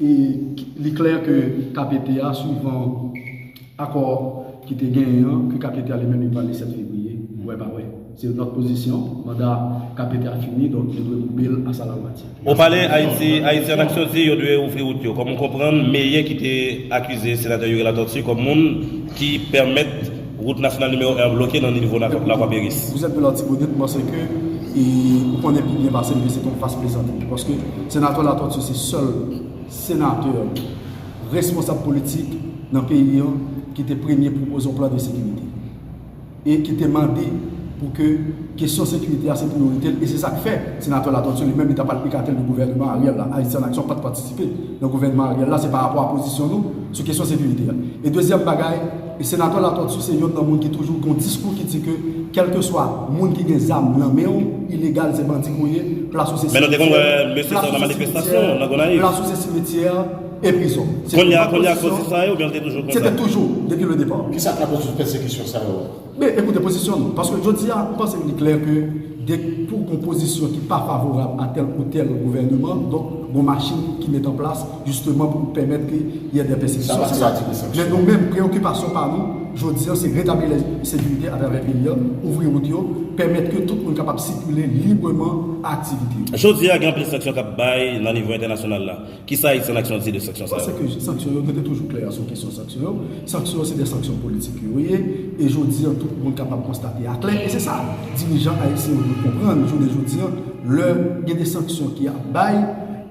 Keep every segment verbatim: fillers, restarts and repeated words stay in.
E li klè ke K P T a, swivan akò ki te genyen an, ke K P T a li menm li prale sèt fevriye, wè pa wè. Se nòt pozisyon, manda K P T a fini, donk li dwe koube l a sa lalwa di. Ou pale Ayiti, Ayiti an Aksyon di yo dwe ouvri wout yo. Kòm ou konprann, Meyen ki te akize senatè Youri Latortue kòm moun ki pèmèt wout nasyonal nimewo en an bloke nan nivo Lakwaperis. Vous êtes de l'Artibonite, mwen se ke, e, ou konnen pi byen pase m ke se yon vas plezantri. Paske senatè Latortue se sèl senatè responsab politik nan peyi an ki te premye pwopoze yon plan de sekirite e ki te mande pou ke kesyon sekirite a se priyorite l, e se sa k fè senatè Latortue li menm li ta pral ekate l de gouvènman Ariel la. Ayiti an Aksyon pa t patisipe nan gouvènman Ariel la, se pa rapò a pozisyon nou sou kesyon sekirite a. E dezyèm bagay, e senatè Latortue se youn nan moun ki toujou gen yon diskou ki di ke kèlkeswa moun ki gen zam nan men w, ilegal, se bandi ke w ye, plas ou se simetyè, plas ou se simetyè, plas ou se simetyè, e prizon. Se yon pozisyon. Kounye a, kounye a akoz sa yo, oubyen l te toujou konsa? Se te toujou, depi le depar. Kisa k lakoz tout pèsekisyon sa yo? Men, ekoute, pozisyon nou. Paske jodi a, m panse li klè ke de, pou gon pozisyon ki pa favorab a tèl ou tèl gouvènman, donk, gon machin ki met an plas, jisteman, pou pèmèt ke y ait des persécutions. Se sa. Men nou menm, preyokipasyon pa nou, jodi a, se retabli sekirite atravè peyi a, ouvri wout yo, pèmèt ke tout moun kapab sikile libreman aktivite yo. Jodi a, gen anpil sanksyon k ap bay nan nivo entènasyonal la. Kisa Ayiti an Aksyon di de sanksyon sa yo? Mwen panse ke sanksyon yo, nou te toujou klè sou kesyon sanksyon yo. Sanksyon yo, se de sanksyon politik yo ye. E jodi a, tout moun kapab konstate a klè. E se sa, dirijan ayisyen yo dwe konprann, jounen jodi a, lè gen de sanksyon ki ap bay,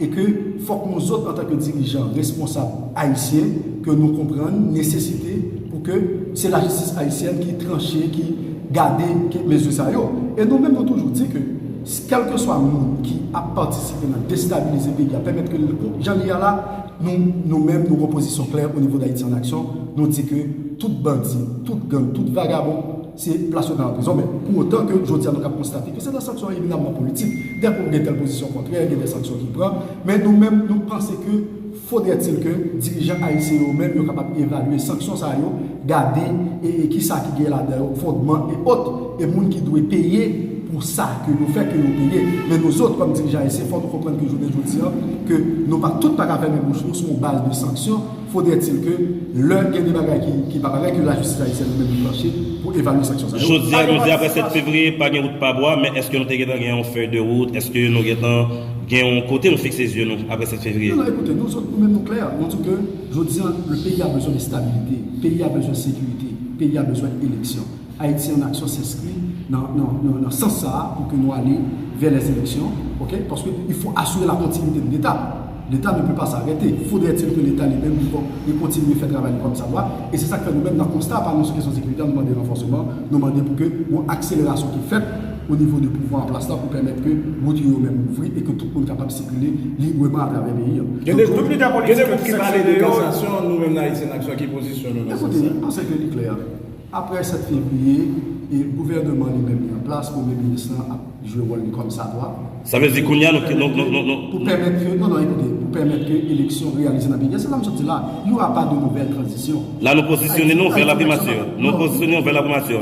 e ke fòk nou zòt, antanke dirijan responsab ayisyen, ke nou konprann nesesite pou ke se lajistis ayisyèn ki tranche, ki gade ke mezi sa yo. E nou menm, nou toujou di ke kèlkeswa moun ki ap patisipe nan destabilize peyi a, pèmèt ke l, jan li ye la, nou, nou menm, nou gen pozisyon klè o nivo d Ayiti an Aksyon. Nou di ke tout bandi, tout gang, tout vagabon, se plas yo nan prizon. Men pou otan ke jodi a nou kab konstate ke se de sanksyon eminamman politik. Dèfwa ou gen tèl pozisyon kontrè, gen de sanksyon ki pran. Men nou menm, nou panse ke fodrètil ke dirijan ayisyen yo menm, yo kapab evalye sanksyon sa yo, gade, e, e kisa ki gen ladan yo, fondman e ot, e moun ki dwe peye pou sa ke yo fè, ke yo peye. Men nou zòt, kòm dirijan ayisyen, fò nou konprann ke jounen jodi a, ke nou pa, tout pa ka fèmen bouch nou sou yon baz de sanksyon. Fodrètil ke lè gen de bagay ki, ki pa parèt, ke lajistis ayisyèn li menm li planche pou evalye sanksyon sa yo. Jodi a, nou di apre sèt fevriye, pa gen wout pa bwa, men èske nou te gentan gen yon fèy de wout? Èske nou gentan gen yon kote nou fikse zye nou apre sèt fevriye? Non, non, ekoute, nou zòt, nou menm nou klè. Nou di ke jodi a, le peyi a bezwen de stabilite, peyi a bezwen sekirite, peyi a bezwen eleksyon. Ayiti an Aksyon s'enskri nan, nan, nan, nan sans sa a pou ke nou ale vè lèzeleksyon, oke? Paske il faut assurer la continuité de l'État. L'État ne peut pas s'arrêter. Faudrait-il que l'État li menm li kon-, li kontinye fè travay li kòmsadwa. E se sa k fè nou menm nan konsta pa nou sou kesyon sekirite a, nou mande ranfòseman, nou mande pou ke yon akselerasyon ki fèt o nivo de pouvwa an plas la pou pèmèt ke wout yo yo menm ouvri e ke tout moun kapab sikile libreman atravè peyi a. Gen de gwoup, gen de gwoup ki pale de kasasyon, nou menm nan Ayiti an Aksyon, ki pozisyon nou nan sans sa? Ekoute, m panse ke li klè. Apre sèt fevriye, e gouvènman li menm li an plas, premye minis lan ap jwe wòl li kòmsadwa. Sa vle di kounye a nou, nou, nou, nou, nou. Pou pèmèt ke, non, non, ekoute, pou pèmèt ke eleksyon reyalize nan peyi a. Se la m sot di la, il y aura pas de nouvelle transition. La nou pozisyone nou vè laprimati. Nou pozisyone nou vè laprimati.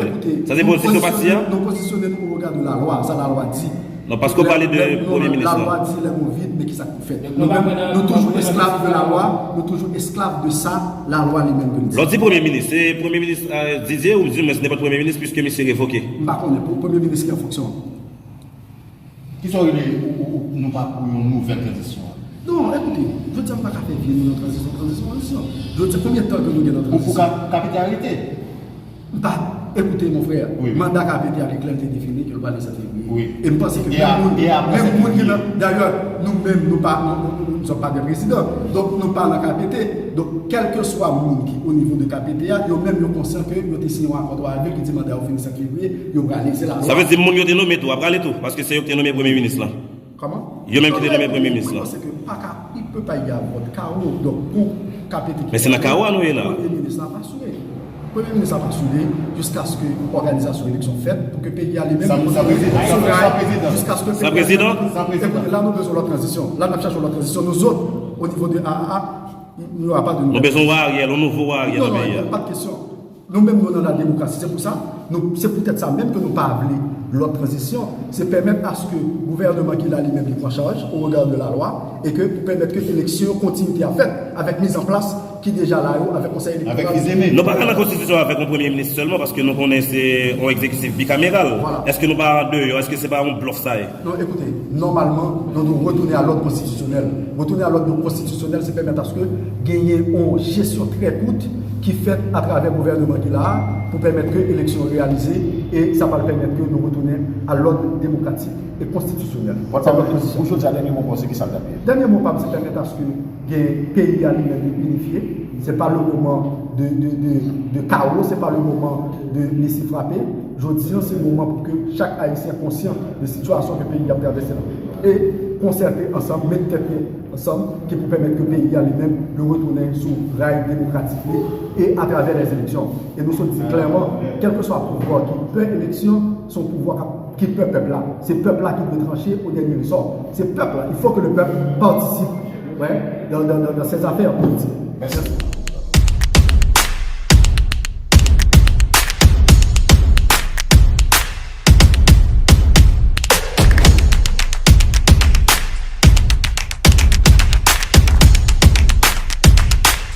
Sa se pozisyon pati a? Nou pozisyone nou o rega de lalwa, sa lalwa di. Non, paske w pale de premye minis lan. Lalwa di les mots vides, men kisa k pou fèt? Nou menm, nou toujou esklav de lalwa, nou toujou esklav de sa lalwa li menm ke li di. Lè w di premye minis, se premye minis, euh, Didier, ou di mwen se nenpòt premye minis, piske misye revoke? M pa konnen, pou premye minis ki an fonksyon. Kisa w rele ou, ou, ou, nou pa pou yon nouvèl tranzisyon? Non, ekoute, jodi a m pa ka fè vye nou nan tranzisyon, tranzisyon, tranzisyon. Jodi a, konbyen tan ke nou gen nan tranzisyon? Ou pou ka, ka kite arete? M pa, ekoute, mon frè, manda K P T a li klè, li te defini ke l prale sèt fevriye. E m panse ke menm moun, menm moun ki nan, dayè, nou menm, nou pa, nou, nou, nou, nou pa de prezidan. Donk, nou pa nan K P T. Donk, kèlkeswa moun ki o nivo de K P T a, yo menm, yo konsyan ke yo te siyen yon akò twa avril ki di manda yo fini sèt fevriye, yo prale. Se la. Sa vle di moun yo te nonmen tou, ap prale tou, paske se yo ki te nonmen premye minis lan. Kòman? Yo menm ki te nonmen premye minis lan. Mwen panse ke pa ka, il peut pas y avoir de chaos. Donk, pou K P T ki... Men se nan kawo a nou ye la. Premye minis la pa asire. Premye minis la pa asire jiskaske òganizasyon eleksyon fèt pou ke peyi a li menm... Sa, sa prezidan, sa, sa prezidan. Jiskaske peyi a li menm... Sa prezidan? Ekoute, la nou bezwen lòt tranzisyon. La n ap chache lòt tranzisyon. Nou zòt, o nivo de A A A, nou pa de... Nou bezwen wè Ariel, yon nouvo wè Ariel nan peyi a. Non, non, pa de kesyon. Nou menm, nou nan la demokrasi. Se pou sa, nou, se poutèt sa menm ke nou pa vle Lòt tranzisyon, se pèmèt aske gouvènman ki la li menm li pran chaj o rega de la lwa e ke pou pèmèt ke eleksyon yo kontinite a fèt avèk mizanplas ki deja la yo avèk konsèy elektoral. Nou pa ka nan konstitisyon avèk yon premye minis sèlman paske nou konnen se yon egzekitif bikameral. Èske nou pa andeyò? Èske se pa yon blòf sa ye? Non, ekoute, nòmalman, nou dwe retounen a lòd konstitisyonèl. Retounen a lòd konstitisyonèl, se pèmèt aske genyen yon jesyon trè kout ki fèt atravè gouvènman ki la a pou pèmèt ke eleksyon reyalize e sa pral pèmèt ke nou retounen a lòd demokratik e konstitisyonèl. Sa lòd konstitisyonèl. Pou jodi a, dènye mo pa w se ki sa l t ap ye? Dènye mo pa m se pèmèt aske gen peyi a li menm li inifye. Se pa le moman de, de, de, de kawo, se pa le moman de lese frape. Jodi an, se moman pou ke chak Ayisyen konsyan de sitiyasyon ke peyi ap travèse la. E konsète ansanm, met tèt nou ansanm, ki pou pèmèt ke peyi a li menm li retounen sou ray demokratik li e atravè lèzeleksyon. E nou sot di klèman, kèlkeswa pouvwa ki pè eleksyon, se yon pouvwa k ap, ki pè pèp la. Se pèp la ki dwe tranche o dènye resò. Se pèp la. Il faut que le peuple participe, ouais, dans, dans, dans, dans ces affaires politiques. Merci.